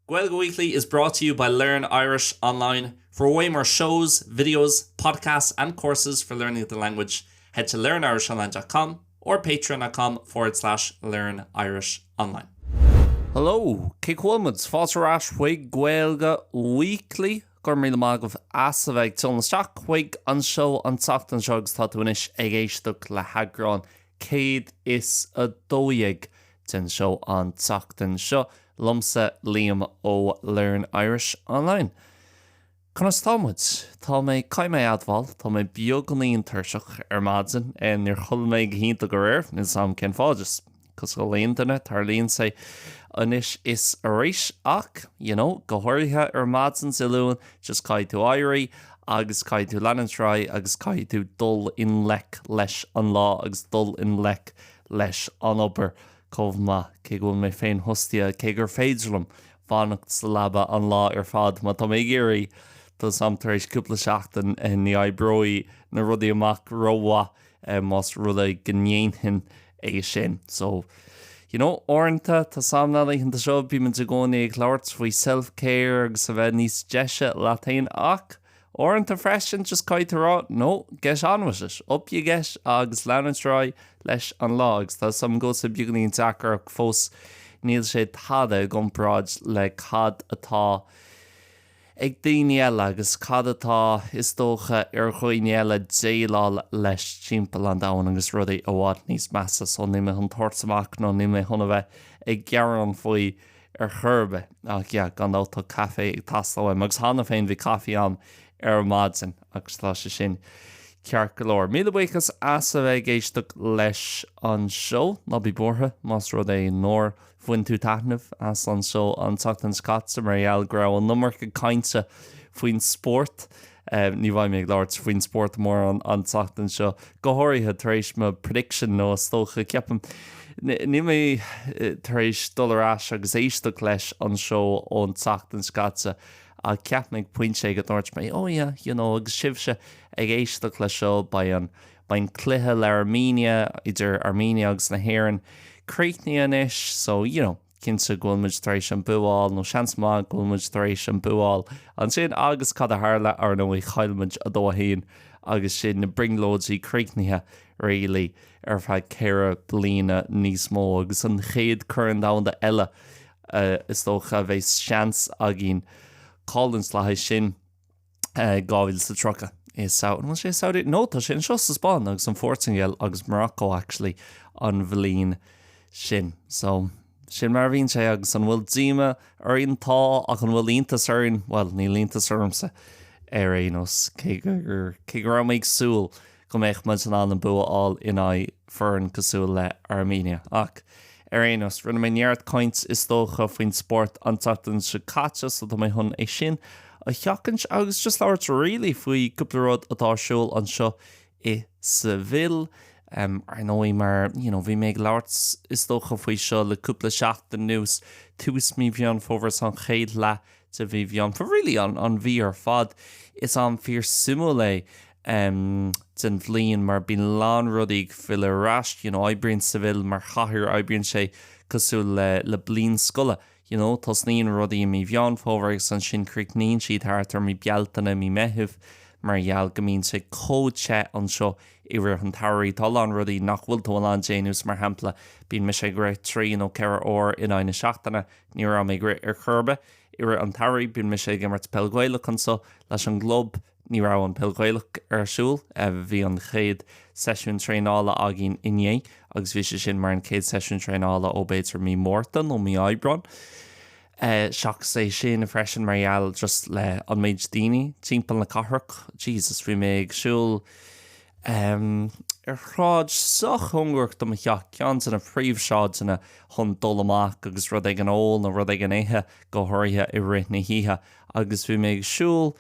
Gaeilge Weekly is brought to you by Learn Irish Online. For way more shows, videos, podcasts and courses for learning the language, head to learnirishonline.com or patreon.com forward slash learn Irish online. Hello, cén chaoi a bhfuil muid? Fáilte ar ais chuig Gaeilge Weekly. Go raibh míle maith agaibh as a bheith ag tiúnáil isteach chuig an seó an tseachtain seo agus tá tú anois ag éisteacht le heagrán 112 den seó an tseachtain seo, liomsa Liam ó Learn Irish Online. Conas tá muid? Tá mé, caithfidh mé a admháil, tá mé beagáinín tuirseach ar maidin. Níor chodlaigh mé go hiontach aréir, níl 's a'm cén fáth, just cosúil le aon duine, tarlaíonn sé anois is arís ach, you know, go háirithe ar maidin Dé Luain, just caithfidh tú éirí agus caithfidh tú leanúint ar aghaidh agus caithfidh tú dul i ngleic leis an lá agus dul i ngleic leis an obair chomh maith, cé go bhfuil mé féinfhostaithe, cé gur féidir liom fanacht sa leaba an lá ar fad má tá mé ag iarraidh, tá 's a'm tar éis cúpla seachtain ní oibreoidh na rudaí amach rómhaith más rud é go ndéanfainn é sin. So, you know, uaireanta, tá 's a'm na laethanta seo, bímid i gcónaí ag labhairt faoi self-care agus a bheith níos deise leat féin ach uaireanta freisin just caithfidh tú a rá no, get on with it, up you get agus leanúint ar aghaidh leis an lá agus tá 's a'm go bhfuil sé beagáinín deacair ach fós níl sé tada i gcomparáid le cad atá ag daoine eile agus cad atá, is dócha, ar dhaoine eile déileáil leis timpeall an domhain agus rudaí i bhfad níos measa so níl mé chun tabhairt amach nó níl mé chun a bheith ag gearán faoi ar chor ar bith. Ach yeah, gan dabht tá caife ag teastáil uaim agus cheana féin bhí caife a'm ar maidin agus tá sé sin ceart go leor. Míle buíochas as a bheith ag éisteacht leis an seó. Ná bí buartha más rud é nár Bhain tú taitneamh as an seó an tseachtain seo caite mar gheall go raibh an iomarca cainte faoin spórt. Ní bheidh mé ag labhairt faoin spórt mórán an tseachtain seo, go háirithe tar éis mo prediction nó is dócha, ceapaim, níl mé tar éis dul ar ais agus éisteacht leis an seó ón tseachtain seo caite ach cheap mé ag pointe go ndúirt mé oh yeah, you know agus sibhse ag éisteacht leis seo beidh an Beidh an cluiche le Armenia, idir Armenia agus na hÉireann, críochnaithe anois so, you know, cinnte go bhfuil muid tar éis an bua a fháil, nó seans maith go bhfuil muid tar éis an bua a fháil ansin agus cad a tharla? Ar ndóigh, chaill muid 2-1 agus sin na brionglóidí críochnaithe really ar feadh ceithre bliana níos mó agus an chéad Corn Domhanda eile is dócha a bheas seans againn cailliúint le haghaidh sin. 2030 i Saudi, an bhfuil sé i Saudi? No, tá sé anseo sa Spáinn agus an Phortaingéil agus Morocco actually an bhliain sin. So, sin mar a bhíonn sé agus an bhfuil díoma orainn? Tá, ach an bhfuil iontas orainn? Bhuel, níl iontas ormsa ar aon nós, cé gur, cé go raibh mé ag súil go mbeadh muid in ann an bua a fháil in aghaidh foireann cosúil le Armenia. Ach, ar aon nós, rinne mé neart caint is dócha faoin spórt an tseachtain seo caite so tá mé chun é sin a sheachaint agus just labhairt really faoi cúpla rud atá ar siúl anseo i Seville. Ar ndóigh mar, you know, bhí mé ag labhairt is dócha faoi seo le cúpla seachtain anuas, tús mí Mheán Fómhair is an chéad leath de mhí Mheán Fómhair, really an mhí ar fad. Is am fíor suimiúil é den bhliain mar bíonn a lán rudaí ag filleadh ar ais, you know, oibríonn Seville mar chathair, oibríonn sé cosúil le le bliain scoile, you know, tosnaíonn rudaí i mí Mheán Fómhair agus ansin críochnaíonn siad thart ar mí Bealtaine, mí Meithimh mar gheall go mbíonn sé chomh te anseo i rith an tsamhraidh. Tá a lán rudaí nach bhfuil tú in ann déanamh, mar shampla, bíonn mise ag rith trí nó ceithre uair in aghaidh na seachtaine, ní raibh mé ag rith ar chor ar bith i rith an tsamhraidh, bíonn mise ag imirt peil Ghaelach anseo leis an gclub, Ní raibh an Peil Ghaelach ar siúl. Bhí an chéad seisiún traenála againn inné agus bhí sé sin mar an chéad seisiún traenála ó b'fhéidir mí Márta nó mí Aibreán. Seachas é sin freisin mar gheall just le an méid daoine timpeall na cathrach. Jesus, bhí mé ag siúl ar shráid sách cóngarach do mo theach, ceann de na príomhshráideanna chun dul amach agus rud éigin a ól nó rud éigin a ithe, go háirithe i rith na hoíche. Agus bhí mé ag siúl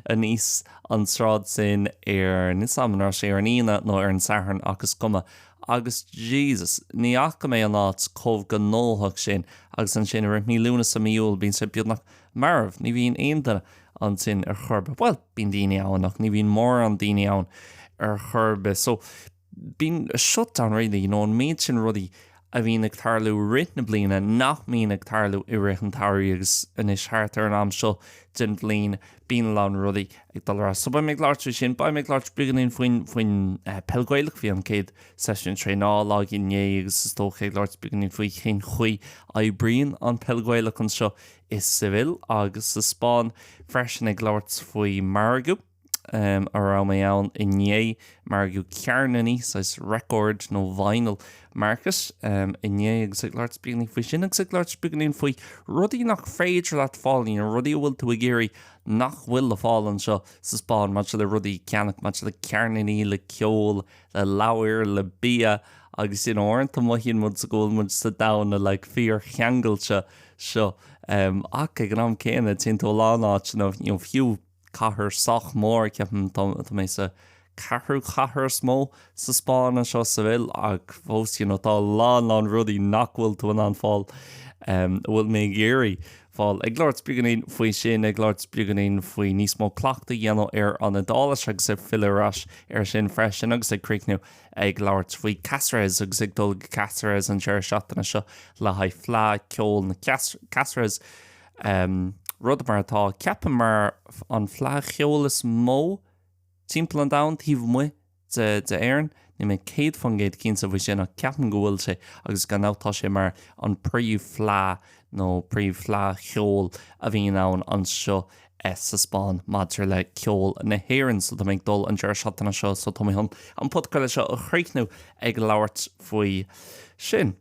aníos an tsráid sin ar, níl 's a'm an raibh sé ar an Aoine nó ar an Satharn ach is cuma, agus Jesus, ní fhaca mé an áit chomh gnóthach sin agus ansin i rith mí Lúnasa, mí Iúil, bíonn sé beagnach marbh, ní bhíonn aon duine ansin ar chor ar bith, bhuel, bíonn daoine ann ach ní bhíonn mórán daoine ann ar chor ar bith. So, bíonn shutdown really, you know, an méid sin rudaí. a bhíonn ag tarlú rith na bliana nach mbíonn ag tarlú i rith an tsamhraidh agus anois thart ar an am seo den bhliain bíonn a lán rudaí ag dul ar aghaidh. So beidh mé ag labhairt faoi sin, beidh mé ag labhairt beagáinín faoin faoin peil Gaelach, bhí an chéad seisiún traenála againn inné agus is dócha ag labhairt beagáinín faoi cén chaoi a oibríonn an peil Ghaelach anseo i Seville agus sa Spáinn freisin ag labhairt faoi margadh. a raibh mé ann inné, margadh ceirníní, saghas record nó vinyl market inné agus ag labhairt beagáinín faoi sin agus ag labhairt beagáinín faoi rudaí nach féidir leat fáil, you know, rudaí a bhfuil tú ag iarraidh nach bhfuil le fáil anseo sa Spáinn maidir le rudaí a cheannach, maidir le ceirníní, le ceol, le leabhair, le bia agus you know, uaireanta mothaíonn muid go bhfuil muid sa domhan like fíorcheangailte seo ach ag an am céanna téann tú a lán áiteanna, you know, fiú cathair sách mór, ceapaim, tá mé sa ceathrú cathair is mó sa Spáinn anseo, Seville, ach fós, you know, tá a lán, lán rudaí nach bhfuil tú in ann fáil, a bhfuil mé ag iarraidh fáil. Ag labhairt beagáinín faoi sin, ag labhairt beagáinín faoi níos mó cleachtadh a dhéanamh ar an Iodáilis agus ag filleadh ar ais ar sin freisin agus ag críochnú ag labhairt faoi Cáceres agus ag dul go Cáceres an deireadh seachtaine seo le haghaidh Fleadh Ceoil na Cáceres. Rud mar atá, ceapaim, mar an fleadh cheoil is mó timpeall an domhain taobh amuigh de d'Éirinn. Níl mé 100% cinnte faoi sin ach ceapaim go bhfuil sé agus gan dabht tá sé mar an príomh-fhleadh nó príomh-fhleadh cheoil a bhíonn ann anseo sa Spáinn maidir le ceol na hÉireann. So tá mé ag dul an deireadh seachtaine seo so tá mé chun an podchraoladh seo a chríochnú ag labhairt faoi sin.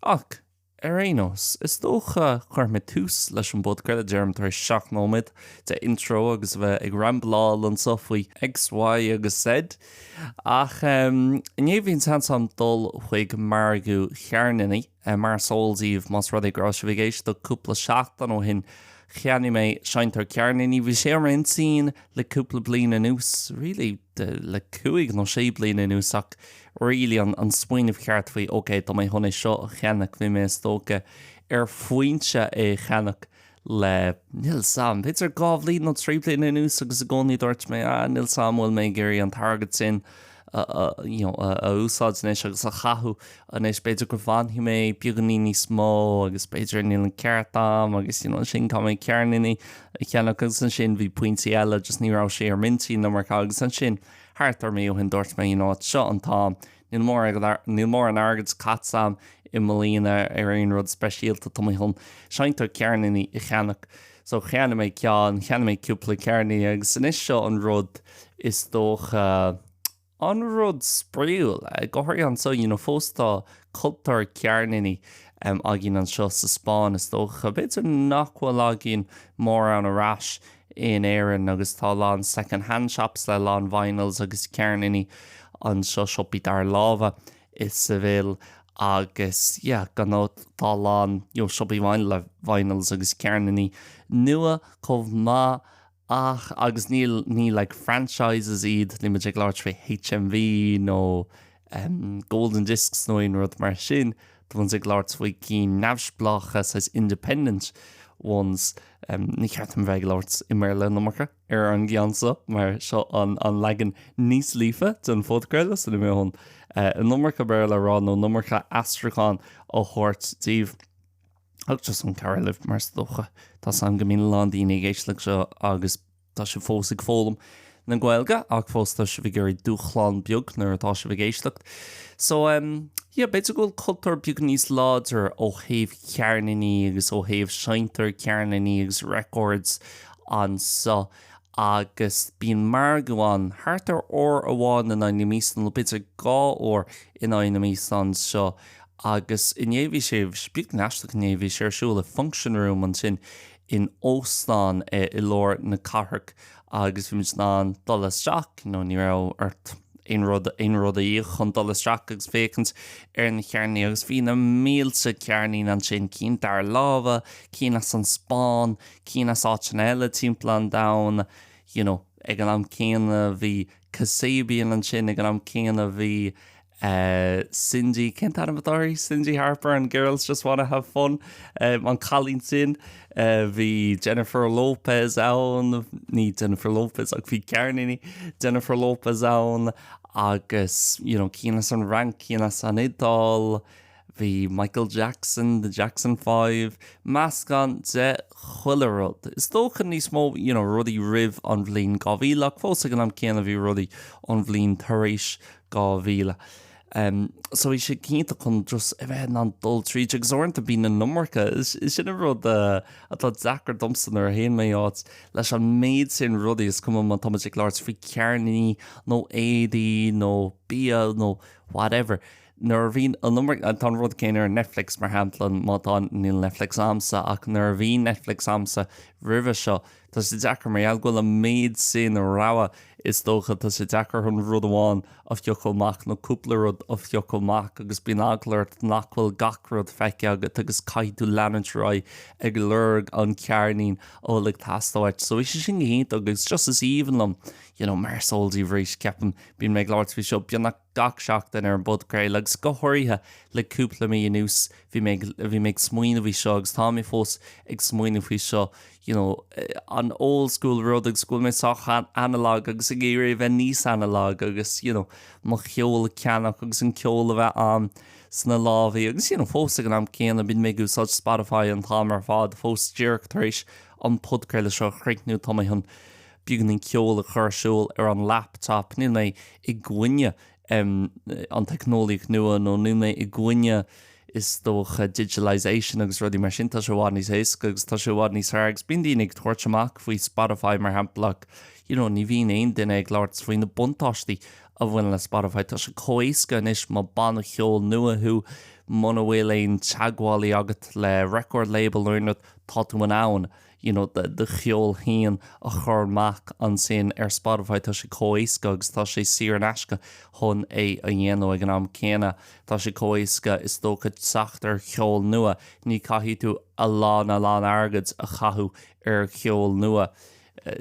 Ach. Ar aon nós, is dócha cuirfidh mé tús leis an bpodchraoladh, deirim tar éis 7 nóiméad de intro agus a bheith ag rambláil anseo faoi X, Y agus Z. Ach inné bhí an seans agam dul chuig margadh cheirníní, mar is eol daoibh más rud é go raibh sibh ag éisteacht cúpla seachtain ó shin, cheannaigh mé seinnteoir ceirníní, bhí sé ar m'intinn le cúpla bliain anuas, really le cúig nó sé bliana anuas ach really an smaoineamh ceart faoi ok tá mé chun é seo a cheannach, bhí mé is dócha ar phointe é a cheannach le níl 's a'm, b'fhéidir 2 bhliain nó 3 bliana anuas agus i gcónaí dúirt mé ah níl 's a'm bhfuil mé ag iarraidh an t-airgead sin a you know a úsáid anois agus a chaitheamh anois b'fhéidir go bhfanfaidh mé beagáinín níos mó agus b'fhéidir níl an ceart am agus you know ansin caithfidh mé ceirníní a cheannach agus ansin bhí pointí eile just ní raibh sé ar m'intinn an iomarca agus ansin thart ar mí ó shin dúirt mé you know what seo an t-am níl mórán níl mórán airgid caite agam i mbliana ar aon rud speisialta tá mé chun seinnteoir ceirníní a cheannach so cheannaigh mé ceann cheannaigh mé cúpla ceirníní agus anois seo an rud is dócha an rud spraíúil go háirithe anseo you know fós tá cultúr ceirníní againn anseo sa Spáinn is dócha b'fhéidir nach bhfuil againn mórán ar ais in Éirinn agus tá a lán second hand shops le a lán vinyls agus ceirníní anseo, siopaí dara láimhe i Seville agus yeah gan dabht tá a lán you know siopaí vinyl le vinyls agus ceirníní nua chomh maith ach agus níl ní like franchises iad, níl muid ag labhairt faoi HMV nó Golden Discs nó aon rud mar sin, tá muid ag labhairt faoi cinn neamhspleácha, saghas independent ones. Ní ceart dom bheith ag labhairt i mBéarla an iomarca ar an gceann seo mar seo an an leagan níos líofa den phodchraoladh so níl mé chun an iomarca Béarla a rá nó an iomarca aistriúchán a thabhairt daoibh. Ach just chun cabhrú libh mar is dócha tá 's agam go mbíonn a lán daoine ag éisteacht leis seo agus Tá sibh fós ag foghlaim na Gaeilge ach fós tá sibh ag iarraidh dúshlán beag nuair atá sibh ag éisteacht. So um, yeah, b'fhéidir go bhfuil cultúr beag níos láidre ó thaobh ceirníní agus ó thaobh seinnteoir ceirníní agus records anseo agus bíonn margadh ann thart ar uair amháin in aghaidh na míosa nó b'fhéidir 2 uair in aghaidh na míosa anseo agus inné bhí sé beag aisteach inné bhí sé ar siúl i function room ansin in óstán i lár na cathrach agus bhí muid in ann dul isteach, you know, ní raibh ort aon rud, aon rud a íoc chun dul isteach agus féachaint ar na ceirníní agus bhí na mílte ceirnín ansin, cinn dara láimhe, cinn as an Spáinn, cinn as áiteanna eile timpeall an domhain, you know, ag an am céanna bhí Kasabian ansin, ag an am céanna bhí Cindy, cén t-ainm atá uirthi? Cindy Harper and Girls Just Wanna Have Fun, an cailín sin. Bhí Jennifer Lopez ann, ní Jennifer Lopez ach bhí ceirníní Jennifer Lopez ann agus you know, cinn as an Fhrainc, cinn as an Iodáil. Bhí Michael Jackson, The Jackson 5, meascán de chuile rud. Is dócha níos mó you know rudaí roimh an bhliain 2000 ach fós ag an am céanna bhí rudaí ón bhliain tar éis 2000. Um, so bhí sé iontach chun just a bheith in ann dul tríd agus uaireanta bíonn an iomarca, is sin an rud uh, atá deacair domsa nuair a théann mé áit leis an méid sin rudaí is cuma má tá muid ag labhairt faoi ceirníní nó éadaí nó bia nó whatever. Nuair a bhíonn an iomarca, tá an rud céanna ar Netflix mar shampla, má tá, níl Netflix a'msa ach nuair a bhí Netflix a'msa roimhe seo, tá sé deacair mar gheall go bhfuil an méid sin rogha is dócha, tá sé deacair an rud amháin a phiocadh amach nó cúpla rud a phiocadh amach agus bíonn eagla ort nach bhfuil gach rud feicthe agat agus caithfidh tú leanúint ar aghaidh ag lorg an ceirnín a bhfuil ag teastáil uait. So bhí sé sin go hiontach agus just is aoibhinn liom, you know, mar is eol daoibh arís, ceapaim, bíonn mé ag labhairt faoi seo beagnach gach seachtain ar an bpodchraoladh agus go háirithe le cúpla mí anuas bhí mé bhí mé ag smaoineamh faoi seo agus tá mé fós ag smaoineamh faoi seo you know an old school rud agus go bhfuil mé sách analog agus ag iarraidh a bheith níos analog agus you know mo cheol a cheannach agus an ceol a bheith a'm sna lámhaí agus you know fós ag an am céanna bíonn mé ag úsáid Spotify an t-am ar fad fós díreach tar éis an podchraoladh seo a chríochnú tá mé chun beagáinín ceoil a chur ar siúl ar an laptop. Níl mé i gcoinne an teicneolaíocht nua nó níl mé i gcoinne is dócha digitalisation agus rudaí mar sin. Tá sé i bhfad níos éasca agus tá sé i bhfad níos fearr agus bíonn daoine ag tabhairt amach faoi Spotify mar shampla ach you know ní bhíonn aon duine ag labhairt faoi na buntáistí a bhaineann le Spotify. Tá sé chomh éasca anois má banna ceoil nua thú, muna bhfuil aon teagmhálaí agat le record label nó aon rud, tá tú in ann you know do cheol féin a chur amach ansin ar Spotify, tá sé chomh éasca agus tá sé saor in aisce chun é a dhéanamh ag an am céanna. Tá sé chomh éasca is dócha teacht ar cheol nua, ní caithfidh tú a lán a lán airgid a chaitheamh ar cheol nua.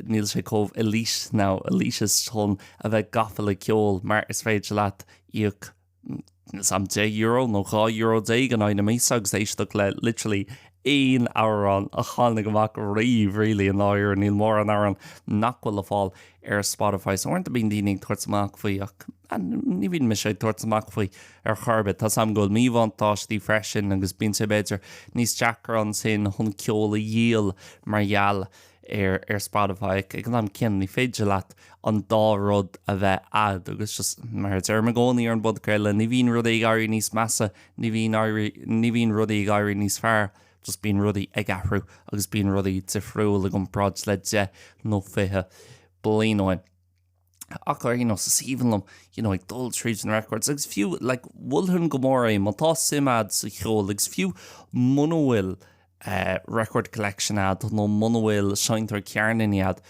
Níl sé chomh elite now, elitist chun a bheith gafa le ceol mar is féidir leat íoc some €10 nó €12 in aghaidh na míosa agus éisteacht le literally aon amhrán a tháinig amach riamh really i ndáiríre níl mórán amhrán nach bhfuil le fáil ar Spotify so uaireanta bíonn daoine ag tabhairt amach faoi ach ní bhíonn mise ag tabhairt amach faoi ar chor ar bith. Tá 's a'm go bhfuil míbhuntáistí freisin agus bíonn sé b'fhéidir níos deacra ansin chun ceol a dhíol mar gheall ar ar Spotify ach ag an am céanna ní féidir leat an dá rud a bheith a'd agus just mar a deirim i gcónaí ar an bpodchraoladh ní bhíonn rudaí ag éirí níos measa ní bhíonn éirí ní bhíonn rudaí ag éirí níos fearr just bíonn rudaí ag athrú agus bíonn rudaí difriúil i gcomparáid le 10 nó 20 bliain ó shin. Ach ar aon nós is aoibhinn liom you know ag dul tríd na records agus fiú like mholfainn go mór é má tá suim a'd sa cheol agus fiú muna bhfuil eh record collection a'd nó muna bhfuil seinnteoir ceirníní a'd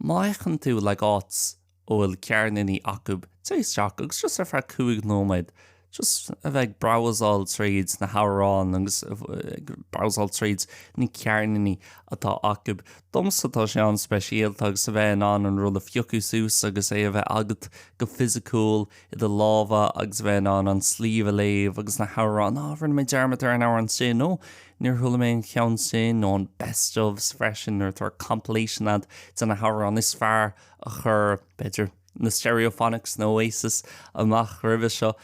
má fheiceann tú like áit a bhfuil ceirníní acu téigh isteach agus just ar feadh 5 nóiméad just a bheith ag brabhsáil tríd na hamhráin agus ag brabhsáil tríd na ceirníní atá acu. Domsa tá sé an-speisialta agus a bheith in ann an rud a phiocadh suas agus é a bheith agat go fisiciúil i do lámha agus a bheith in ann an sleeve a léamh agus na hamhráin, á rinne mé dearmad ar an amhrán sin nó níor chuala mé an ceann sin nó an best ofs freisin nuair atá compilation a'd de na hamhráin is fearr a chur, b'fhéidir. na Stereophonics nó Oasis amach roimhe seo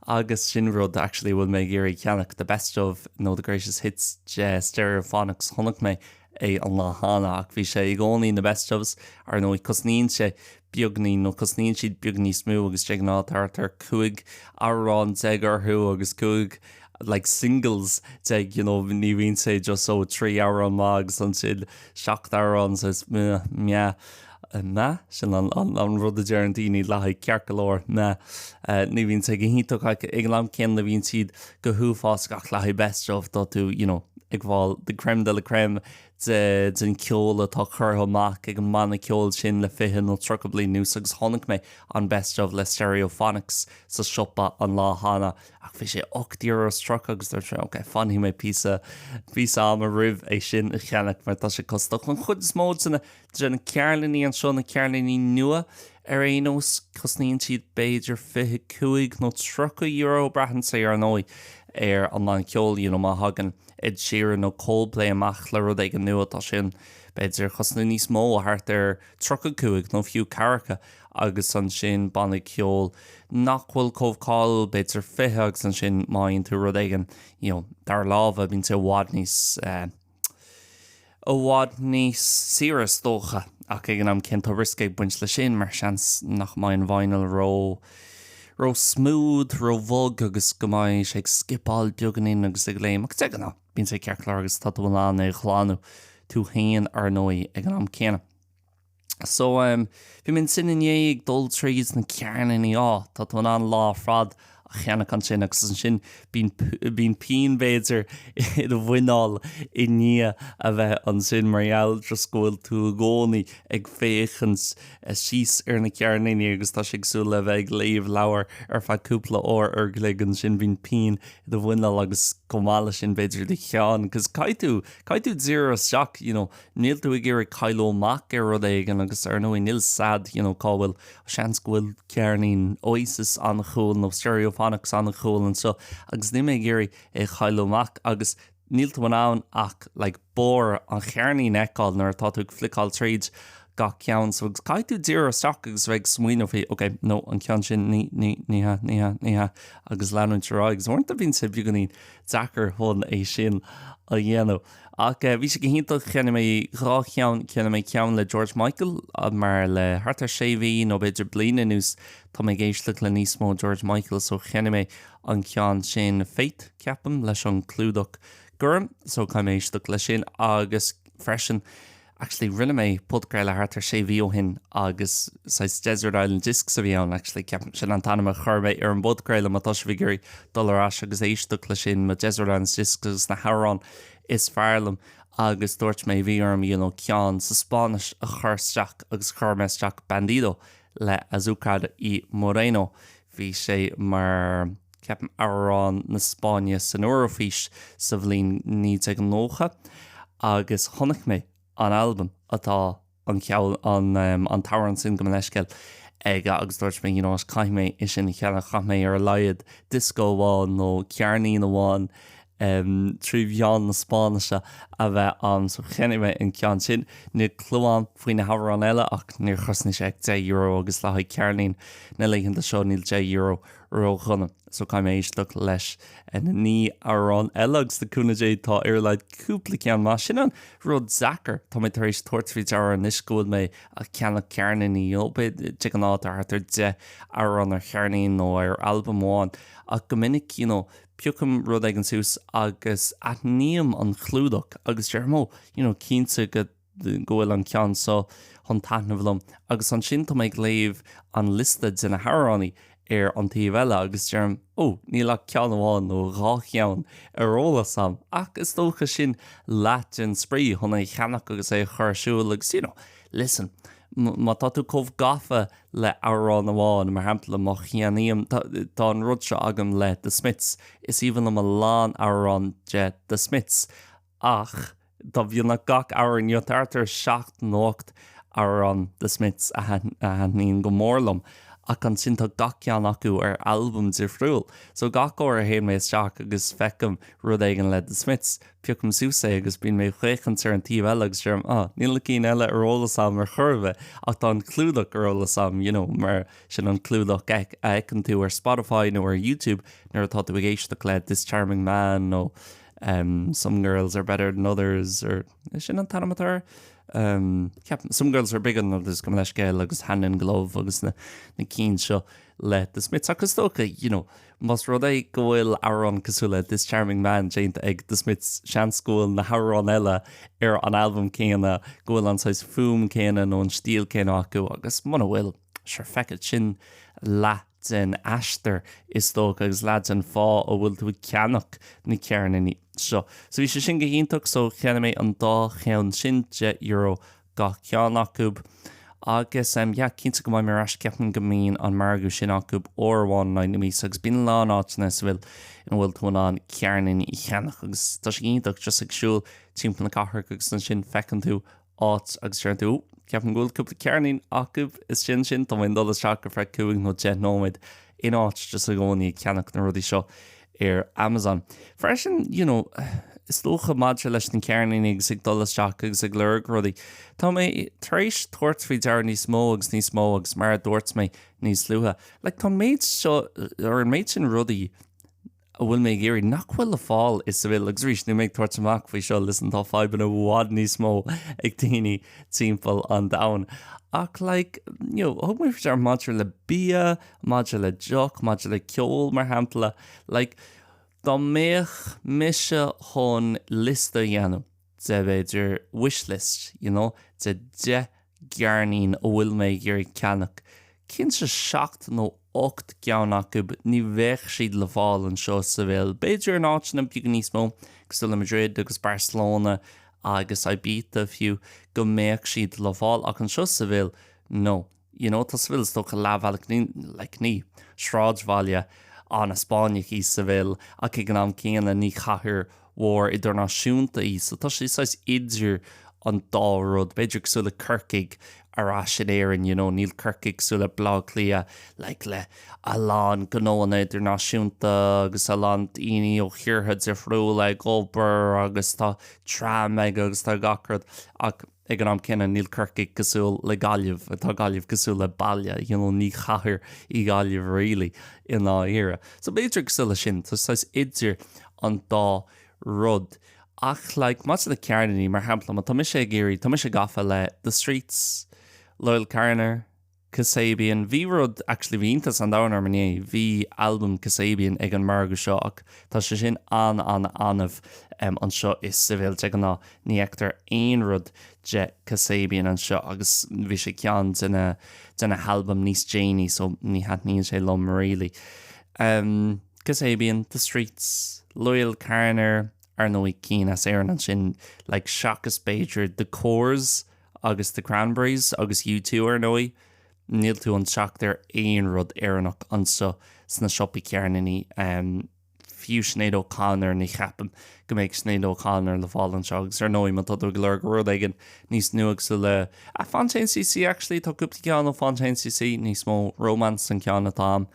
agus sin rud actually a bhfuil mé ag iarraidh ceannach, the best of nó the greatest hits de Stereophonics, chonaic mé é an lá cheana ach bhí sé i gcónaí na best ofs, ar ndóigh cosnaíonn sé beagnín nó cosnaíonn siad beag níos mó agus de ghnáth thart ar 15 amhrán orthu agus 15 like singles déag you know ní bhíonn sé just so 3 amhrán maith agus ansin 7 amhrán so is meh meh meh sin an an an rud a deireann daoine le haghaidh ceart go leor meh ní bhíonn sé go hiontach ach ag an am céanna bhíonn siad go huafásach ach le haghaidh best of tá tú you know ag fáil the creme de la creme de den cheol atá curtha amach ag an mbanna ceoil sin le 20 nó 30 bliain anuas agus chonaic mé an best of le Stereophonics sa siopa an lá cheana Ach bhí sé €8.30 agus dúirt mé ok, fanfaidh mé píosa, píosa ama roimh é sin a cheannach mar tá sé costach. An chuid is mó de na, de na ceirníní anseo, na ceirníní nua ar aon nós, cosnaíonn siad b'fhéidir 25 nó €30, braitheann sé ar ndóigh. ar an mbanna ceoil, you know, má thagann Ed Sheeran nó Coldplay amach le rud éigin nua, tá sin, b'fhéidir, cosnú níos mó, thart ar 35 nó fiú ceathracha, agus ansin banna ceoil nach bhfuil chomh cáiliúil, b'fhéidir 20, agus ansin má fhaigheann tú rud éigin, you know, dara láimhe, bíonn sé i bhfad níos, eh, i bhfad níos saoire is dócha, ach ag an am céanna tá riosca ag baint leis sin mar seans nach mbeidh an vinyl ró ró smooth, ró bhog agus go mbeidh sé ag skipeáil beagáinín agus ag léim ach de ghnáth bíonn sé ceart go leor agus tá tú in ann é a ghlanadh tú féin ar ndóigh ag an am céanna. So um, bhí mé ansin inné ag dul tríd na ceirníní, á, tá tú in ann lá ar fad a cheannach ansin agus ansin bíonn bíonn pian b'fhéidir i do mhuineál i ndiaidh a bheith ansin mar gheall just go bhfuil tú i gcónaí ag féachaint síos ar na ceirníní agus tá sé cosúil le bheith ag léamh leabhar ar feadh cúpla uair an chloig ansin bíonn pian i do mhuineál agus chomh maith leis sin b'fhéidir i do cheann cos caithfidh tú caithfidh tú díriú isteach you know Níl tú ag iarraidh cailleadh amach ar rud éigin agus ar ndóigh níl 's a'd you know cá bhfuil, seans go bhfuil ceirnín Oasis an-cool nó Stereophonics an-cool anseo agus níl mé ag iarraidh é a chailleadh amach agus níl tú in ann ach like barr an cheirnín a fheiceáil nuair atá tú ag fliceáil tríd gach ceann so agus caithfidh tú díriú isteach agus bheith ag smaoineamh faoi ok no an ceann sin ní ní ní hea ní hea ní hea agus leanúint ar aghaidh agus uaireanta bíonn sé beagáinín deacair chun é sin a dhéanamh. Ach bhí sé go hiontach, cheannaigh mé dhá cheann, cheannaigh mé ceann le George Michael mar le thart ar sé mhí nó b'fhéidir bliain anuas tá mé ag éisteacht le níos mó George Michael so cheannaigh mé an ceann sin Faith, ceapaim, leis an clúdach gorm so caithfidh mé éisteacht leis sin agus freisin Actually, rinne mé podchraoladh thart ar sé mhí ó shin agus saghas Desert Island Discs a bhí ann, actually, ceapaim, sin an t-ainm a chuir mé ar an bpodchraoladh má tá sibh ag iarraidh dul ar ais agus éisteacht leis sin, mo Desert Island Discs agus na hamhráin is fearr liom agus dúirt mé bhí orm, you know, ceann sa Spáinnis a chur isteach agus chuir mé isteach Bandido le Azúcar y Moreno. Bhí sé mar, ceapaim, amhrán na Spáinne san Eoraifís sa bhliain 1990 agus chonaic mé an albam atá an ceol, an, an t-amhrán sin gabh mo leithscéal aige agus dúirt mé, you know what, caithfidh mé é sin a cheannach, caithfidh mé ar a laghad diosca amháin nó ceirnín amháin trí mheán na Spáinnise a bheith a'm so cheannaigh mé an ceann sin. Níl clue a'm faoi na hamhráin eile ach níor chosnaigh sé ach €10 agus le haghaidh ceirnín na laethanta seo níl €10 ródhona so caithfidh mé éisteacht leis na naoi amhrán eile agus le cúnamh Dé tá ar a laghad cúpla ceann maith. Sin an rud deacair, tá mé tar éis tabhairt faoi deara anois go bhfuil mé ag ceannach ceirníní, you know, de ghnáth tá thart ar 10 amhrán ar cheirnín nó ar albam amháin ach go minic, you know, Piocaim rud éigin suas agus aithním an clúdach agus deirim oh, you know, cinnte go go bhfuil an ceann seo chun taitneamh liom agus ansin tá mé ag léamh an liosta de na hamhráin ar an taobh eile agus deirim oh, níl ach ceann amháin nó dhá cheann ar eolas a'm ach is dócha sin leath den spraoi chun é a cheannach agus é a chur ar siúl agus you know, listen, má tá tú chomh gafa le amhrán amháin, mar shampla, má cheannaím, tá an rud seo agam le The Smiths, is aoibhinn liom a lán amhrán de The Smiths, ach tá beagnach gach amhrán, you know, thart ar seacht nó ocht amhrán The Smiths a thaitníonn go mór liom, ach ansin tá gach ceann acu ar albam difriúil. So gach uair a théann mé isteach agus feicim rud éigin le The Smiths, Piocaim suas é agus bíonn mé ag féachaint ar an taobh eile agus deirim, ah, níl na cinn eile ar eolas a'm ar chor ar bith ach tá an clúdach ar eolas a'm, you know, mar sin an clúdach a fheiceann tú ar Spotify nó ar YouTube nuair atá tú ag éisteacht le This Charming Man nó um, Some Girls Are Better Than Others or sin an t-ainm atá air? Um, ceapaim, Some Girls Are Bigger Than Others gabh mo leithscéal agus Hand in Glove agus na, na cinn seo le The Smiths ach is dócha, you know, Más rud é go bhfuil amhrán cosúil le This Charming Man déanta ag The Smiths, seans go bhfuil na hamhráin eile ar an albam céanna, go bhfuil an saghas fuaim céanna nó an stíl céanna acu agus muna bhfuil, sure, feck it, sin leath den aistear is dócha agus leath den fáth a bhfuil tú ag ceannach na ceirníní seo. So bhí sé sin go hiontach, so cheannaigh mé an dá cheann sin, €10 gach ceann acu. Agus yeah, cinnte go mbeidh mé ar ais, ceapaim go mbíonn an margadh sin acu uair amháin in aghaidh na míosa agus bíonn a lán áiteanna sa bhfuil ina bhfuil tú in ann ceirníní a cheannach agus tá sé iontach just ag siúl timpeall na cathrach agus ansin feiceann tú áit agus deireann tú, oh, ceapaim go bhfuil cúpla ceirnín acu istigh ansin, tá mé ag dul isteach ar feadh cúig nó deich nóiméad in áit just i gcónaí ag ceannach na rudaí seo. ar Amazon. Freisin, you know, is dócha maidir leis na ceirníní agus ag dul isteach agus ag lorg rudaí, tá mé tar éis tabhairt faoi deara níos mó agus níos mó agus mar a dúirt mé níos luaithe, like tá an méid seo, or an méid sin rudaí a bhfuil mé ag iarraidh nach bhfuil le fáil i Seville agus arís níl mé ag tabhairt amach faoi seo, listen tá fadhbanna i bhfad níos mó ag daoine timpeall an domhain ach like you know thug mé faoi deara maidir le bia, maidir le deoch, maidir le ceol mar shampla, like dá mbeadh mise chun liosta a dhéanamh de b'fhéidir wish list you know de 10 gceirnín a bhfuil mé ag iarraidh ceannach, cinnte 7 nó 8 gceann acu ní bheadh siad le fáil anseo i Seville. B'fhéidir in áiteanna beaga níos mó, cosúil le Madrid agus Barcelona agus Ibiza fiú, go mbeadh siad le fáil ach anseo i Seville, no. You know, tá Seville is dócha leathbhealach, ní, like, ní sráidbhaile an-Spáinneach í Seville ach ag an am céanna ní chathair mhór idirnáisiúnta í, so tá sé saghas idir an dá rud, b'fhéidir cosúil le Corcaigh ar ais in Éirinn, you know, níl Corcaigh cosúil le Baile Átha Cliath, like, le a lán gnóanna idirnáisiúnta agus a lán daoine ó thíortha difriúla ag obair agus tá tram aige agus tá gach rud ach Ag an am céanna, níl Corcaigh cosúil le Gaillimh, tá Gaillimh cosúil le baile, you know, ní chathair í Gaillimh really, i ndáiríre. So b'fhéidir cosúil leis sin, tá saghas idir an dá rud. Ach like, maidir le ceirníní, mar shampla, má tá mise ag iarraidh, tá mise gafa le The Streets, Loyle Carner, Kasabian, bhí rud, actually bhí iontas an domhain orm inné, bhí albam Kasabian ag an margadh seo ach tá sé sin an-an-annamh anseo i Seville, de ghnáth ní fheictear aon rud de Kasabian anseo agus bhí sé ceann de na de na halbaim níos déanaí so ní thaitníonn sé liom really. Um, Kasabian, The Streets, Loyle Carner, ar ndóigh cinn as Éirinn ansin like seachas b'fhéidir The Corrs, agus The Cranberries agus U2 ar ndóigh, níl tú chun teacht ar aon rud Éireannach anseo sna siopaí ceirníní. Fiú Sinéad O'Connor, ní cheapaim go mbeidh Sinéad O'Connor le fáil anseo agus ar ndóigh má tá tú ag lorg rud éigin níos nua cosúil le ah, Fontaines DC actually, tá cúpla ceann ó Fontaines DC, níos mó Romance an ceann atá a'm.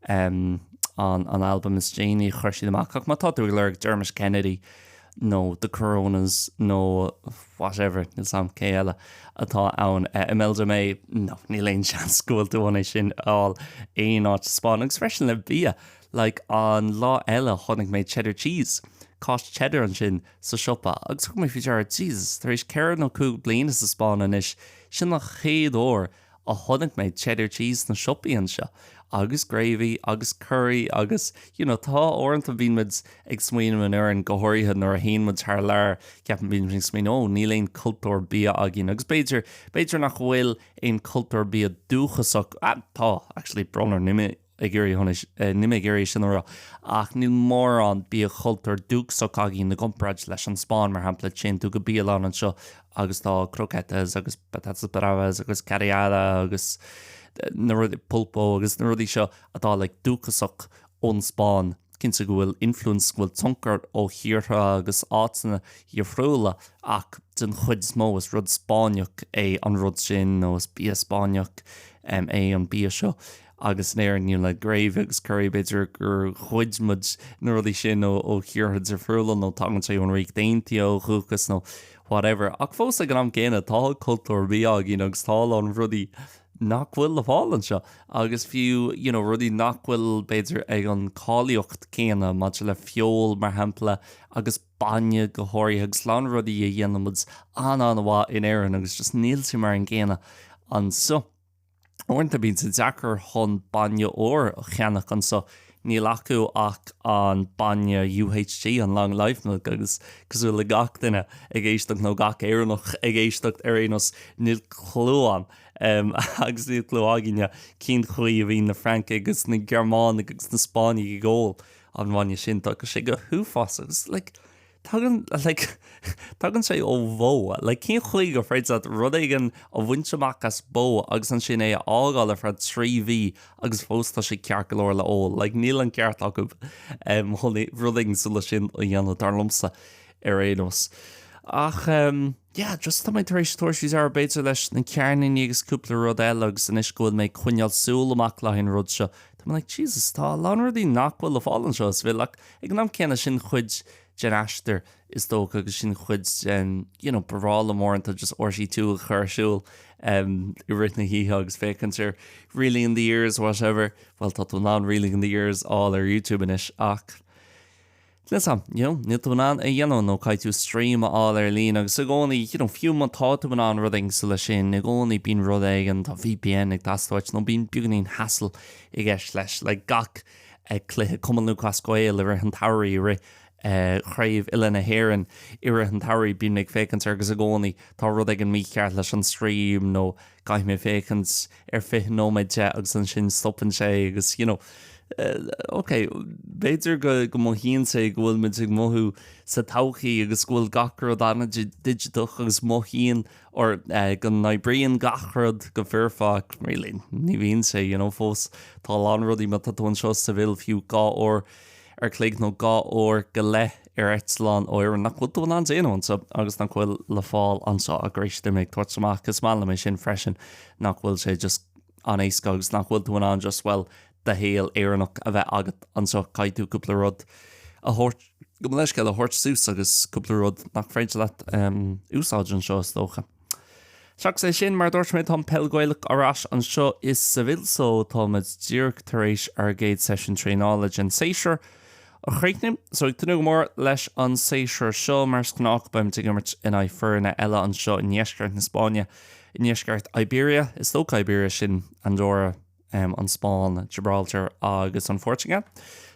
Um, an, an albam is déanaí a chuir siad amach ach má tá tú ag lorg Dermot Kennedy nó The Coronas nó whatever, níl 's a'm cé eile atá ann. Uh, Imelda May, no, níl aon seans go bhfuil tú chun é sin a fháil aon áit sa Spáinn. Agus freisin le bia, like an lá eile chonaic mé cheddar cheese, cáis cheddar ansin sa siopa agus thug mé faoi deara, Jesus, tar éis 4 nó 5 bliana sa Spáinn anois, sin an chéad uair a chonaic mé cheddar cheese sna siopaí anseo agus gravy agus curry agus you know tá uaireanta bíonn muid ag smaoineamh in Éirinn go háirithe nuair a théann muid thar lear ceapaim bíonn muid ag smaoineamh oh níl aon cultúr bia againn agus b'fhéidir b'fhéidir nach bhfuil aon cultúr bia dúchasach ah tá actually brón orm níl mé ag iarraidh níl mé ag iarraidh sin a rá, ach níl mórán bia-chultúr dúchasach againn i gcomparáid leis an Spáinn, mar shampla, téann tú go bialann anseo agus tá croquetas agus patatas bravas agus carrillada agus na rudaí, pulpo agus na rudaí seo atá like dúchasach ón Spáinn. Cinnte go bhfuil influence, go bhfuil tionchar ó thíortha agus áiteanna dhifriúla ach den chuid is mó is rud Spáinneach é an rud sin nó is bia Spáinneach é an bia seo. Agus in Éirinn, you know, like gravy agus curry, b'fhéidir gur ghoid muid na rudaí sin ó ó thíortha difriúla nó tagann sé ón Ríocht Aontaithe ó dhúchas nó whatever. Ach fós ag an am céanna tá cultúr bia againn agus tá a lán rudaí nach bhfuil le fáil anseo agus fiú you know, rudaí nach bhfuil b'fhéidir ag an cáilíocht céanna maidir le feoil mar shampla agus bainne go háirithe agus a lán rudaí a dhéanann muid an-an-mhaith in Éirinn agus just níl sé mar an gcéanna anseo. Uaireanta bíonn sé deacair chun bainne úr a cheannach anseo. Níl acu ach an bainne UHT, an Long Life Milk, agus cosúil le gach duine ag éisteacht, nó gach Éireannach ag éisteacht ar aon nós, níl clue a'm, agus níl clue againne, cén chaoi a bhíonn na Francaigh agus na Gearmánaigh agus na Spáinnigh ag ól an bhainne sin. Tá sé go huafásach agus like, Tagann, like, tagann sé ó bhó. Like, cén chaoi gur féidir leat rud éigin a bhaint amach as bó agus ansin é a fhágáil ar feadh 3 mhí agus fós tá sé ceart go leor le ól? Like, níl an ceart acu um, chun rud éigin cosúil leis sin a dhéanamh, dar liomsa, ar aon nós. Ach, um, yeah, just tá mé tar éis tabhairt faoi deara b'fhéidir leis na ceirníní agus cúpla rud eile agus anois go bhfuil mé ag coinneáil súil amach le haghaidh an rud seo. Tá mé like, Jesus, tá a lán rudaí nach bhfuil le fáil anseo i Seville ach ag an am céanna sin cuid den aistear is dócha agus sin cuid den, you know, ba bhreá liom uaireanta just RTÉ 2 a chur ar siúl um, i rith na hoíche agus féachaint ar Reeling in the Years, whatever. Bhuel, tá tú in ann Reeling in the Years a fháil ar YouTube anois ach Níl 's a'm, you know, níl tú in ann a dhéanamh nó caithfidh tú stream a fháil ar líne agus i gcónaí, you know, fiú má tá tú in ann rud éigin cosúil leis sin, i gcónaí bíonn rud éigin, tá VPN ag teastáil uait nó bíonn beagáinín hassle i gceist leis, like gach eh, cluiche Cumann Lúthchleas Gael i rith an tsamhraidh, i rith eh, Chraobh Uile na hÉireann i rith an tsamhraidh, bím ag féachaint air agus i gcónaí tá rud éigin mícheart leis an stream nó caithfidh mé féachaint ar 20 nóiméad de agus ansin stopann sé agus you know ok b'fhéidir go go mothaíonn sé go bhfuil muid ag mothú sa todhchaí agus go bhfuil gach rud an-digiteach agus mothaíonn or go n-oibríonn gach rud go foirfe ach really ní bhíonn sé you know fós tá a lán rudaí má tá tú anseo sa Seville fiú 2 uair ar chloig nó 2 uair go leith ar eitleán ó Éirinn nach bhfuil tú in ann déanamh anseo agus nach bhfuil le fáil anseo ach arís tá mé ag tabhairt amach is maith liom é sin freisin nach bhfuil sé just an-éasca agus nach bhfuil tú in ann just bhuel do shaol Éireannach a bheith agat anseo caithfidh tú cúpla rud a thabhairt gabh mo leithscéal a thabhairt suas agus cúpla rud nach féidir leat úsáid anseo is dócha. Seachas é sin, mar a dúirt mé, tá an Peil Ghaelach ar ais anseo i Seville so táimid díreach tar éis ár gcéad seisiún traenála den séasúr a chríochnú. So ag tnúth go mór leis an séasúr seo, mar is gnách beimid ag imirt in aghaidh foirne eile anseo i ndeisceart na Spáinne, i ndeisceart Iberia, is dócha Iberia sin Andorra, an Spáinn, Gibraltar agus an Phortaingéil.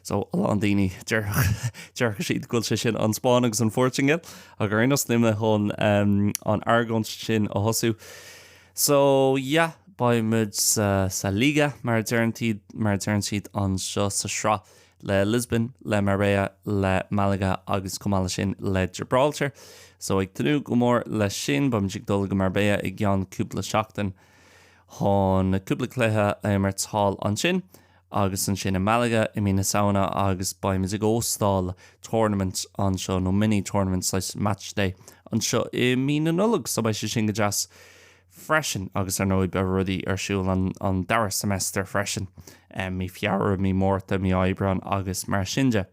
So a lán daoine déarfadh siad go bhfuil sé sin an Spáinn agus an Phortaingéil ach ar aon nós níl mé chun an argóint sin a thosú. So yeah, beidh muid sa, sa Liga mar a deireann siad, mar a deireann siad anseo sa sraith le Lisbon, le Marbella, le Malaga agus chomh maith leis sin le Gibraltar. So ag tnúth go mór leis sin, beidh muid ag dul go Marbella i gceann cúpla seachtain. Chun cúpla cluiche a imirt thall ansin agus ansin i Malaga i mí na Samhna agus beimid ag óstáil tournament anseo nó mini tournament saghas match day anseo i mí na Nollag so beidh sé sin go deas freisin agus ar ndóigh beidh rudaí ar siúl an an dara semester freisin mí Feabhra, mí Márta, mí Aibreán agus mar sin de.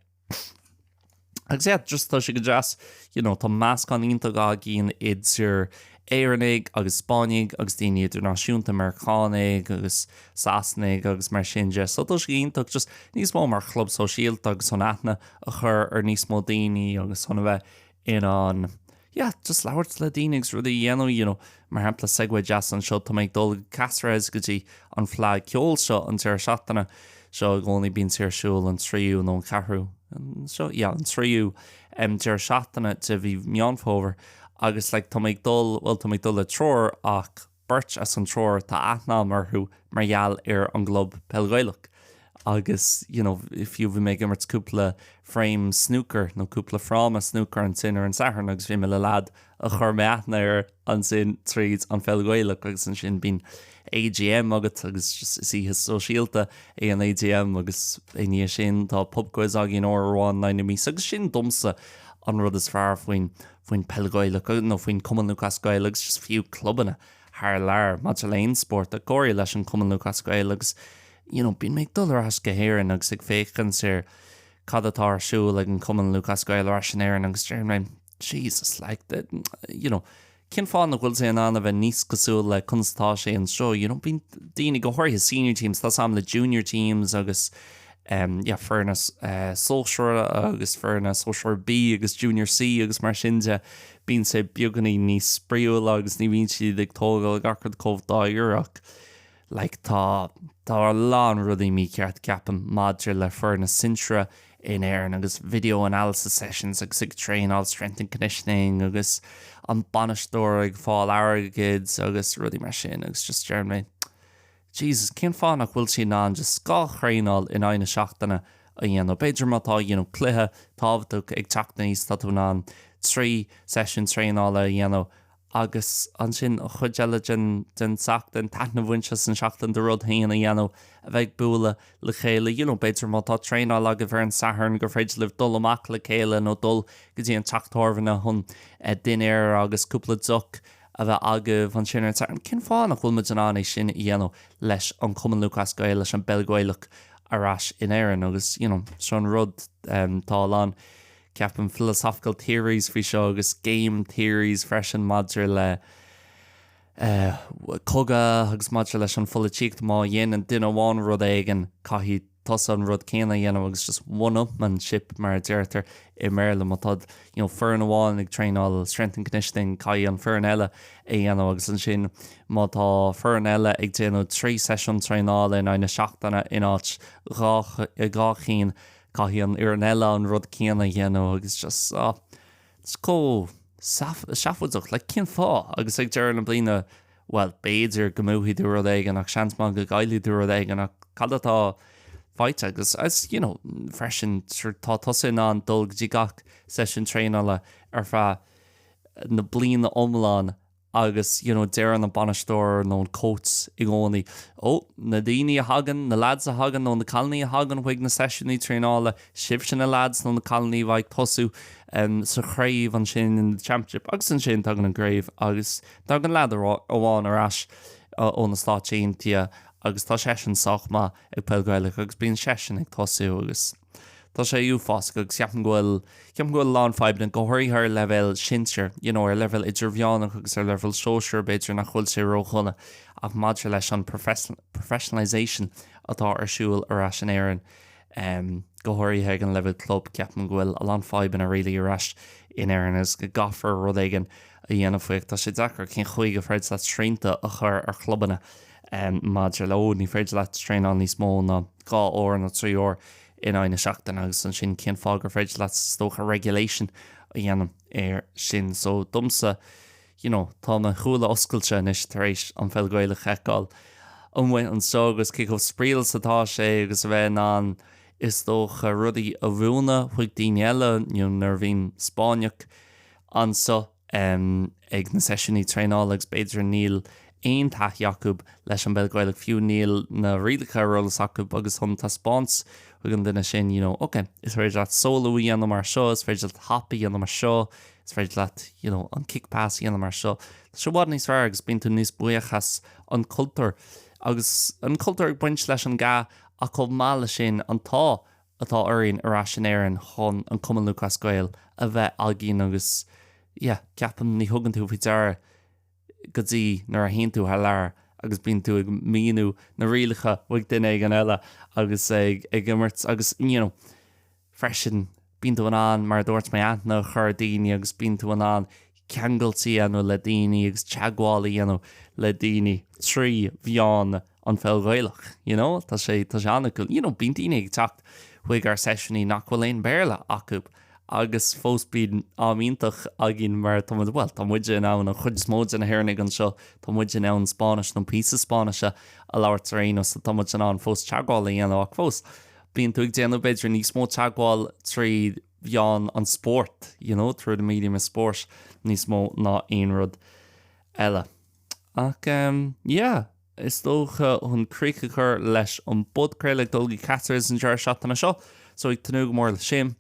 Agus yeah, just tá sé go deas, you know, tá meascán iontach againn idir Éireannaigh agus Spáinnigh agus daoine idirnáisiúnta, Meiriceánaigh agus Sasanaigh agus mar sin de. So tá sé iontach just níos mó mar chlub sóisialta agus chun aithne a chur ar níos mó daoine agus chun a bheith in ann yeah, just labhairt le daoine agus rudaí a dhéanamh, you know, mar shampla segue deas anseo, tá mé ag dul go Cáceres go dtí an Fleadh Ceoil seo an deireadh seachtaine seo i gcónaí bíonn sé ar siúl an tríú nó an ceathrú seo, yeah, an tríú um, deireadh seachtaine de mhí Meán Fómhair agus like, tá mé ag dul, well, tá mé ag dul le triúr ach beirt as an triúr tá aithne agam orthu mar gheall ar an gclub Peil Ghaelach agus you know fiú bhí mé ag imirt cúpla frame snooker nó cúpla fráma snooker ansin ar an Satharn agus bhí mé le leaid a chuir mé aithne air ansin tríd an Pheil Ghaelach agus ansin bíonn AGM agat agus just is oíche sóisialta é an AGM agus i ndiaidh sin tá pub quiz againn uair amháin in aghaidh na míosa agus sin domsa an rud is fearr faoin faoin Peil Ghaelach nó faoin Cumann Lúthchleas Gael agus just fiú clubanna thar lear maidir le aon spórt ach go háirithe leis an Cumann Lúthchleas Gael agus you know bíonn mé ag dul ar ais go hÉirinn agus ag féachaint ar cad atá ar siúl ag an Cumann Lúthchleas Gael ar ais in Éirinn agus deireann mé Jesus like the you know cén fáth nach bhfuil sé in ann a bheith níos cosúil le conas atá sé anseo you know bíonn daoine go háirithe senior teams tá a fhios agam le junior teams agus um, yeah, foirne uh, sóisear agus foirne sóisear B agus junior C agus mar sin de bíonn sé beagáinín níos spraíúla agus ní bhíonn siad ag tógáil gach rud chomh dáiríre Like tá, tá a lán rudaí mícheart ceapaim maidir le foirne sinseara in Éirinn agus video analysis sessions agus ag traenáil strength and conditioning agus an bainisteoir ag fáil airgid agus rudaí mar sin agus just deireann mé Jesus cén fáth nach bhfuil siad in ann just dhá thraenáil in aghaidh na seachtaine a dhéanamh. B'fhéidir má tá you know cluiche tábhachtach ag teacht aníos tá tú in ann trí seisiún traenála a dhéanamh agus ansin an chuid eile den den tseachtain, taitneamh a bhaint as an seachtain, do rud féin a dhéanamh, a bheith ag bualadh le chéile, you know, b'fhéidir má tá traenáil agaibh ar an Satharn gur féidir libh dul amach le chéile nó dul go dtí an teach tábhairne chun dinnéar agus cúpla deoch a bheith agaibh ansin ar an Satharn. Cén fáth nach bhfuil muid in ann é sin a dhéanamh leis an Cumann Lúthchleas Gael, leis an bPeil Ghaelach? ar ais in Éirinn agus you know seo an rud tá a lán ceapaim philosophical theories faoi seo agus game theories freisin maidir le eh cogadh agus maidir leis an pholaitíocht má dhéanann duine amháin rud éigin caithfidh tusa an rud céanna a dhéanamh agus just one-upmanship mar a deirtear i mBéarla. Má tá you know foireann amháin ag traenáil strength and conditioning caithfidh an foireann eile é a dhéanamh agus ansin má tá foireann eile ag déanamh 3 seisiún traenála in aghaidh na seachtaine in áit 2 chinn caithfidh an fhoireann eile an rud céanna a dhéanamh agus just ah it's chomh seafóideach like cén fáth agus ag deireadh na bliana bhuel, b'fhéidir go mbuafaidh tú rud éigin ach seans maith go gcaillfidh tú rud éigin ach cad atá faighte agus as, you know, freisin sure tá tusa in ann dul go dtí gach seisiún traenála ar feadh na bliana iomlán agus, you know, deireann an bainisteoir nó an coach i gcónaí, ó, na daoine a thagann, na lads a thagann nó na cailíní a thagann chuig na seisiúnaí traenála, sibhse na lads nó na cailíní a bheidh ag tosú sa chraobh ansin in the championship agus ansin tagann an craobh agus Tagann leaid amháin ar ais ó na Stáit Aontaithe agus tá seisean sách maith ag peil Ghaelach agus bíonn seisean ag tosú agus tá sé uafásach agus ceapaim go bhfuil, ceapaim go bhfuil a lán fadhbanna, go háirithe ar leibhéal sinsir, you know ar leibhéal idirmheánach agus ar leibhéal sóisir b'fhéidir nach bhfuil sé ródhona ach maidir leis an professionalisation atá ar siúl ar ais in Éirinn go háirithe ag an leibhéal club, ceapaim go bhfuil a lán fadhbanna really ar ais in Éirinn agus go gcaithfear rud éigin a dhéanamh faoi ach tá sé deacair cén chaoi gur féidir leat srianta a chur ar chlubanna maidir le ó ní féidir leat traenáil níos mó ná 2 uair nó 3 uair in aghaidh na seachtaine agus ansin cén fáth gur féidir leat is dócha regulation a dhéanamh air sin. So domsa you know tá mo shúile oscailte anois tar éis an pheil Ghaelach a fheiceáil amuigh anseo agus cé chomh spraíúil is atá sé agus a bheith in ann is dócha rudaí a mhúineadh chuig daoine eile you know nuair a bhíonn Spáinneach anseo ag na seisiúnaí traenála agus b'fhéidir níl aon taithí acu leis an bpeil Ghaelach, fiú níl na rialacha ar eolas acu agus chun taispeáint chuig an duine sin you know ok is féidir leat solo a dhéanamh mar seo, is féidir leat hop a dhéanamh mar seo, is féidir leat you know an kick pass a dhéanamh mar seo. Tá sé i bhfad níos fearr agus bíonn tú níos buíoch as an cultúr agus an cultúr ag baint leis an GAA ach chomh maith leis sin an t-ádh atá orainn ar ais in Éirinn chun an Cumann Lúthchleas Gael a bheith againn agus yeah ceapaim ní thugann tú faoi deara go dtí nuair a théann tú thar lear agus bíonn tú ag míniú na rialacha chuig duine éigin eile agus ag ag imirt agus you know freisin bíonn tú in ann mar a dúirt mé aithne a chur ar daoine agus bíonn tú in ann ceangailt a dhéanamh le daoine agus teagmháil a dhéanamh le daoine trí mheán an pheil Ghaelach, you know, tá sé, tá sé an-cool. You know, bíonn daoine ag teacht chuig ár seisiúnaí nach bhfuil aon Béarla acu agus fós bíonn am iontach againn mar tá muid, bhuel, tá muide in ann, an chuid is mó de na hÉireannaigh anseo, tá muid in ann Spáinnis nó píosa Spáinnise a labhairt ar aon nós, so tá muid in ann fós teagmháil a dhéanamh ach fós bíonn tú ag déanamh b'fhéidir níos mó teagmháil trí mheán an spóirt, you know, through the medium of sport níos mó ná aon rud eile. Ach em, yeah, is dócha chun críoch a chur leis an bpodchraoladh ag dul go Cáceres an deireadh seachtaine seo, so ag tnúth go mór leis sin.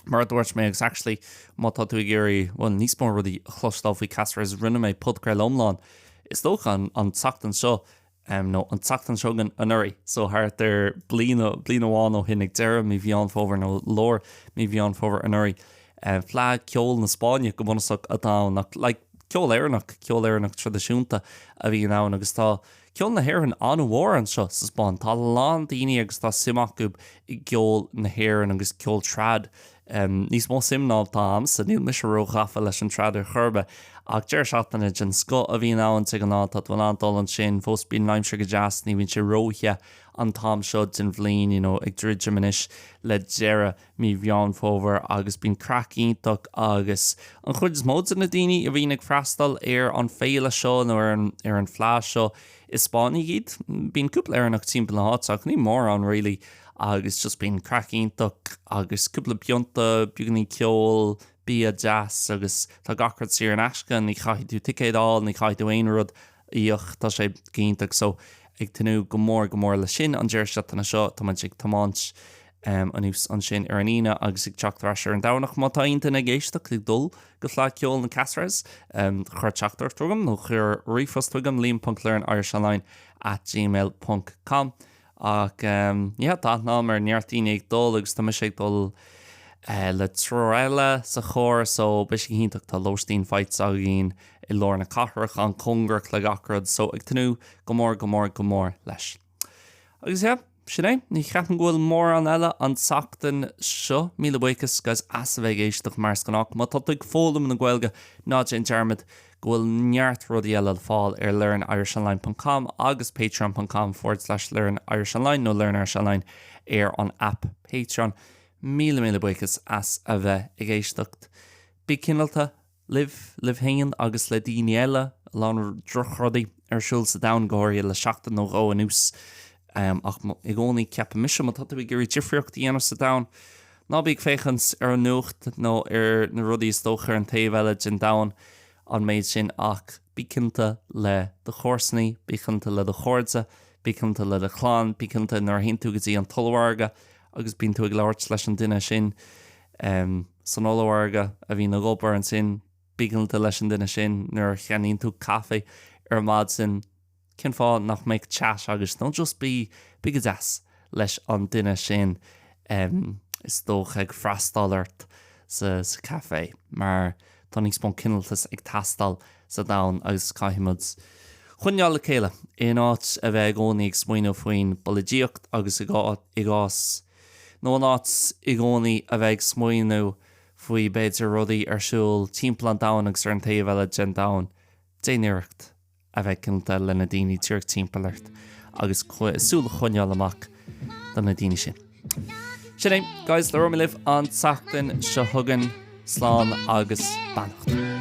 Mar a dúirt mé agus actually má tá tú ag iarraidh, bhuel, níos mó rudaí a chloisteáil faoi Cáceres, rinne mé podchraoladh iomlán, is dócha an, an tseachtain seo, nó an tseachtain seo chugainn anuraidh, so thart ar bliain, bliain amháin ó shin ag deireadh mí Mheán Fómhair nó lár mí Mheán Fómhair anuraidh, Fleadh Ceoil na Spáinne go bunúsach atá ann ach like ceol Éireannach, ceol Éireannach traidisiúnta a bhíonn ann agus tá ceol na hÉireann an-mhór anseo sa Spáinn. Tá a lán daoine agus tá suim acu i gceol na hÉireann agus ceol trad. Níos mó suim ná atá a'msa, níl mise ró-ghafa leis an trad ar chor ar bith, ach deireadh seachtaine den scoth a bhíonn ann de ghnáth, tá tú in ann dul ansin, fós bíonn an aimsir go deas, ní bhíonn sé róthe an t-am seo den bhliain, you know, ag druidim anois le deireadh mí Mheán Fómhair agus bíonn craic iontach agus an chuid is mó de na daoine a bhíonn ag freastal ar an féile seo nó ar an ar an fleadh seo is Spáinnigh iad. Bíonn cúpla Éireannach timpeall na háite ach ní mórán really agus just bíonn craic iontach agus cúpla pionta, beagáinín ceoil, bia deas agus tá gach rud saor in aisce, ní chaithfidh tú ticéad a fháil, ní chaithfidh tú aon rud a íoc, tá sé go hiontach so ag tnúth go mór go mór leis sin an deireadh seachtaine seo, tá muid ag tiomáint anuas ansin ar an Aoine agus ag teacht ar ais ar an Domhnach. Má tá aon duine ag éisteacht ag dul go Fleadh Ceoil na Cáceres, cuir teachtaireacht chugam nó cuir ríomhphost chugam liam.learnirishonline at gmail.com. Ach yeah, tá aithne agam ar neart daoine ag dul agus tá mise ag dul le triúr eile sa charr so beidh sé go hiontach. Tá lóistín faighte againn i lár na cathrach, an-chóngarach le gach rud so ag tnúth go mór go mór go mór leis. Agus yeah, sin é. Ní cheapaim go bhfuil mórán eile an tseachtain seo. Míle buíochas guys as a bheith ag éisteacht mar is gnách. Má tá tú ag foghlaim na Gaeilge, ná déan dearmad go bhfuil neart rudaí eile le fáil ar learnirishonline ponc com agus patreon ponc com forward slash learnirishonline nó learnirishonline ar an aip Patreon. Míle míle buíochas as a bheith ag éisteacht. Bí cineálta. libh, libh féin agus le daoine eile, a lán drochrudaí ar siúl sa domhan, go háirithe le seachtain nó dhó anuas. Ach i gcónaí, ceapann mise, má tá tú ag iarraidh difríocht a dhéanamh sa domhan, ná bí ag féachaint ar an nuacht nó ar na rudaí is dócha ar an taobh eile den domhan an méid sin ach bí cineálta le do chomharsanaí, bí cineálta le do chairde, bí cineálta le do chlann, bí cineálta nuair a théann tú go dtí an t-ollmhargadh agus bíonn tú ag labhairt leis an duine sin. San ollmhargadh a bhíonn ag obair ansin, bí cineálta leis an duine sin nuair a cheannaíonn tú caife ar maidin, cén fáth nach mbeadh chat agat nó just bí, bí go deas leis an duine sin is dócha ag freastal ort sa caife mar tá níos mó cineáltas ag teastáil sa domhan agus caithfidh muid coinneáil le chéile in áit a bheith i gcónaí ag smaoineamh faoin bpolaitíocht agus i gcás nó in áit i gcónaí a bheith ag smaoineamh faoi b'fhéidir rudaí ar siúl timpeall an domhain agus ar an taobh eile den domhan, déan iarracht a bheith cineálta le na daoine díreach timpeall ort agus súil a choinneáil amach do na daoine sin. Sin é, guys, labhróidh mé libh an tseachtain seo chugainn. Slán agus beannacht.